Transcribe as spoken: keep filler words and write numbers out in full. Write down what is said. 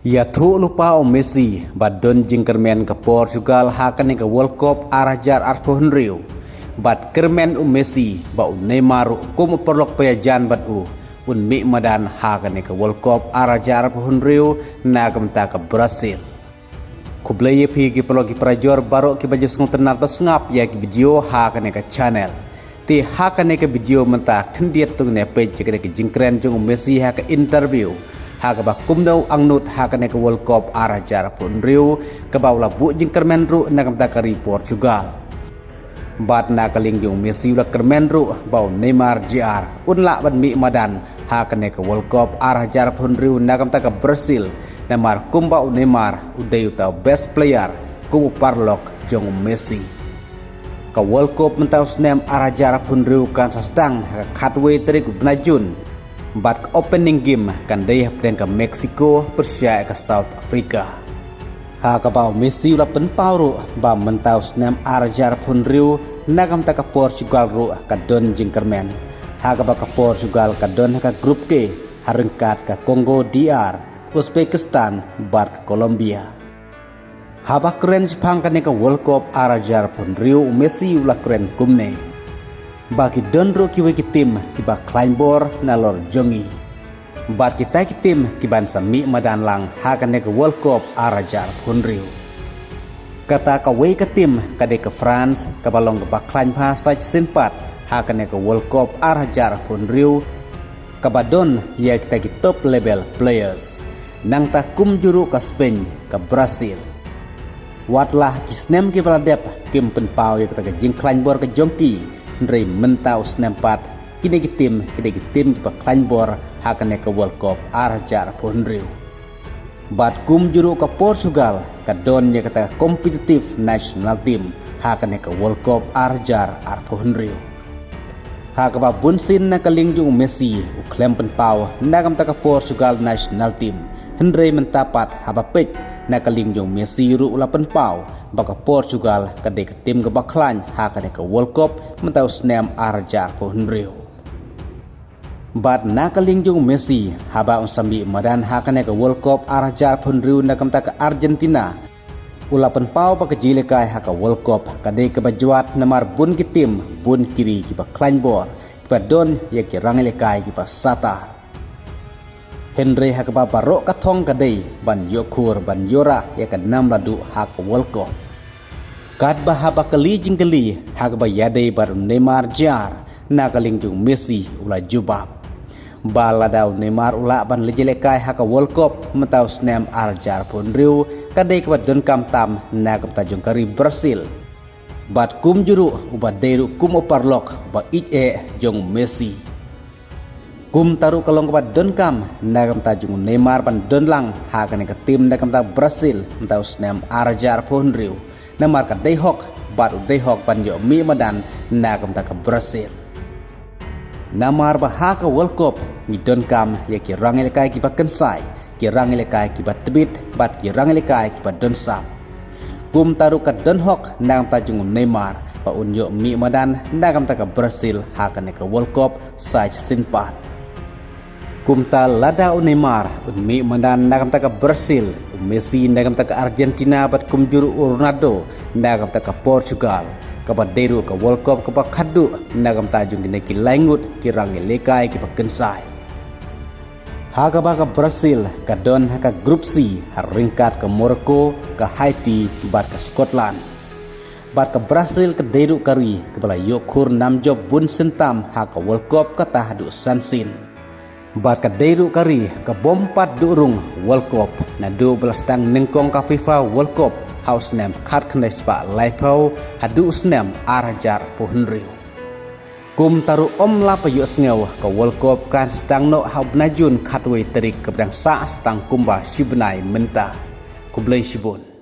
Ïathuh lypa u Messi ba don jingkyrmen ka Portugal ha kane ka World Cup ar hajar arphew hynriew. Bad kyrmen u Messi ba u Neymar ruh kum u paralok ba ïajan bad u, un mih madan ha kane ka World Cup ar hajar arphew hynriew na ka bynta ka Brazil. Khublei ïa phi ki paralok ki parajor baroh kiba ju sngewtynnat ba sngap ïa ki video ha kane ka channel. Te ha kane ka video mynta khyndiat to ngin ïa peit ïa kane ka jingkren jong u Messi ha ka interview, ha kaba kumno u angnud ha kane ka World Cup ar hajar arphew hynriew, kaba u la buh jingkyrmen ruh na ka bynta ka ri Portugal. Bad na ka liang jong u Messi u la kyrmen ruh ba u Neymar Junior un lah ban mih madan ha kane ka World Cup ar hajar arphew hynriew na ka bynta ka Brazil, namar kumba u Neymar u dei uta u best player kum u paralok jong u Messi. Ka World Cup mynta u snem ar hajar arphew hynriew kan sa sdang ha ka khatwei tarik u bnai Jun. Bad ka opening game kan dei hapdeng ka Mexico pyrshah ïa ka South Africa. Ha kaba u Messi u la pynpaw ruh ba mynta u snem ar hajar arphew hynriew na ka bynta ka Portugal ruh ka don jingkyrmen. Ha kaba ka Portugal ka don ha ka Group K, ha ryngkat ka Congo D R, Uzbekistan bad ka Colombia. Haba kren shaphang kane ka World Cup ar hajar arphew hynriew u Messi u la kren kumne: Ba ki don ruh kiwei ki tim kiba khlaiñ bor nalor jong ngi. Bad kita ki tim kiban sa mih madan lang ha kane ka World Cup ar hajar arphew hynriew. Kata kawei ka tim ka dei ka France kaba long kaba khlaiñ bha sa shisien pat ha kane ka World Cup ar hajar arphew hynriew, kaba don ïa kita ki top level players. Nangta kumjuh ruh ka Spain, ka Brazil. Wat la ki snem kiba la dep kim pynpaw ïa kata ka jingkhlaiñ bor ka jong ki, hynrei mynta u snem pat kine ki tim, kine ki tim kiba khlaiñ bor ha kane ka World Cup ar hajar arphew hynriew. Bad kumjuh ruh ka Portugal ka don ïa kata ka competitive national team ha kane ka World Cup ar hajar arphew hynriew. Ha kaba bunsien na ka liang jong u Messi u khlem pynpaw na ka bynta ka Portugal national team, hynrei mynta pat haba peit na ka liang jong u Messi ruh u la pynpaw ba ka Portugal ka dei ka tim kaba khlaiñ ha kane ka World Cup mynta u snem ar hajar arphew hynriew. Bad na ka liang jong u Messi, haba un sa mih madan ha kane ka World Cup ar hajar arphew hynriew na ka bynta ka Argentina, u la pynpaw ba ka jingïalehkai ha ka World Cup ka dei kaba jwat namar bun ki tim, bun ki ri kiba khlaiñ bor, kiba don ïa ki rangïalehkai kiba satar. Hynrei ha kaba baroh ka thong ka dei ban ïoh khur, ban ïoh rah ïa ka nam la duh ha ka World Cup. Katba haba kylli jingkylli ha kaba ïadei bad u Neymar Junior, na ka liang jong u Messi u la jubab ba lada u Neymar u lah ban leit ïalehkai ha ka World Cup mynta u snem ar hajar arphew hynriew, ka dei kaba donkam tam na ka bynta jong ka ri Brazil. Bad kumjuh ruh uba dei ruh kum u paralok ba ïeit eh jong u Messi. Kumta ruh ka long kaba donkam na ka bynta jong u Neymar ban don lang ha kane ka tim na ka bynta Brazil mynta u snem ar hajar arphew hynriew. Namar ka dei hok bad u dei hok ban ïoh mih madan na ka bynta ka Brazil. Namar ba ha ka World Cup ngi donkam ïa ki rangïalehkai kiba kynsai, ki rangïalehkai kiba tbit bad ki rangïalehkai kiba don sap. Kumta ruh ka don hok na ka bynta jong u Neymar ba un ïoh mih madan na ka bynta ka Brazil ha kane ka World Cup sa shisien pat. Kumta lada u Neymar un mih madan na ka bynta ka Brazil, u Messi na ka bynta ka Argentina bad kumjuh ruh u Ronaldo na ka bynta ka Portugal, kaba dei ruh ka World Cup kaba khatduh na ka bynta jong kine ki lai ngut ki rangïalehkai kiba kynsai. Ha kaba ka Brazil ka don ha ka Group C, ha ryngkat ka Morocco, ka Haiti bad ka Scotland. Bad ka Brazil ka dei ruh ka ri kaba la ïoh khur nam jop bunsien tam ha ka World Cup kata haduh san sien. Bad ka dei ruh ka ri kabym pat duh rung World Cup naduh ba la sdang nyngkong ka FIFA World Cup ha u snem khatkhyndai spah laiphew haduh u snem ar hajar arphew hynriew. Kumta ruh ym lah ba ïohsngew, ka World Cup kan sdang noh ha u bnai Jun khatwei tarik, kaba dang sah sdang kumba shi bnai mynta. Khublei shibun.